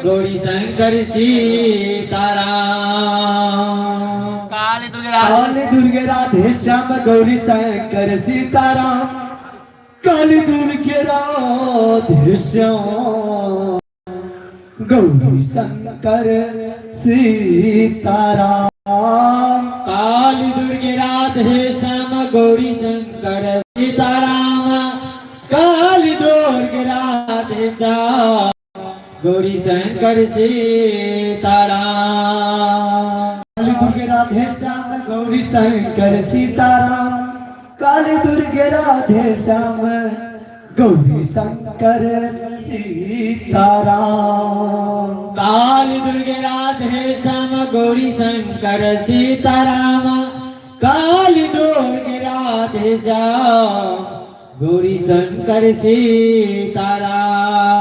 Gauri Shankar Sitaram. Kali Durga Radhe. Kali Durga Radhe Shyam Gauri Shankar Sitaram. Kali Durga Radhe Shyam Gauri Shankar Sitaram. Kali Durga Radhe Shyam Gauri Shankar Sitaram. Kali Durga Radhe Shyam Gauri Shankar Sitaram. Kali Durga Radhe Shyam Gauri Shankar Sitaram. Kali Durga Radhe Shyam Gauri Shankar Sitaram. Kali Durga Radhe Shyam Gauri Shankar Sitaram. Kali Durga Radhe Shyam Gauri Shankar Sitaram.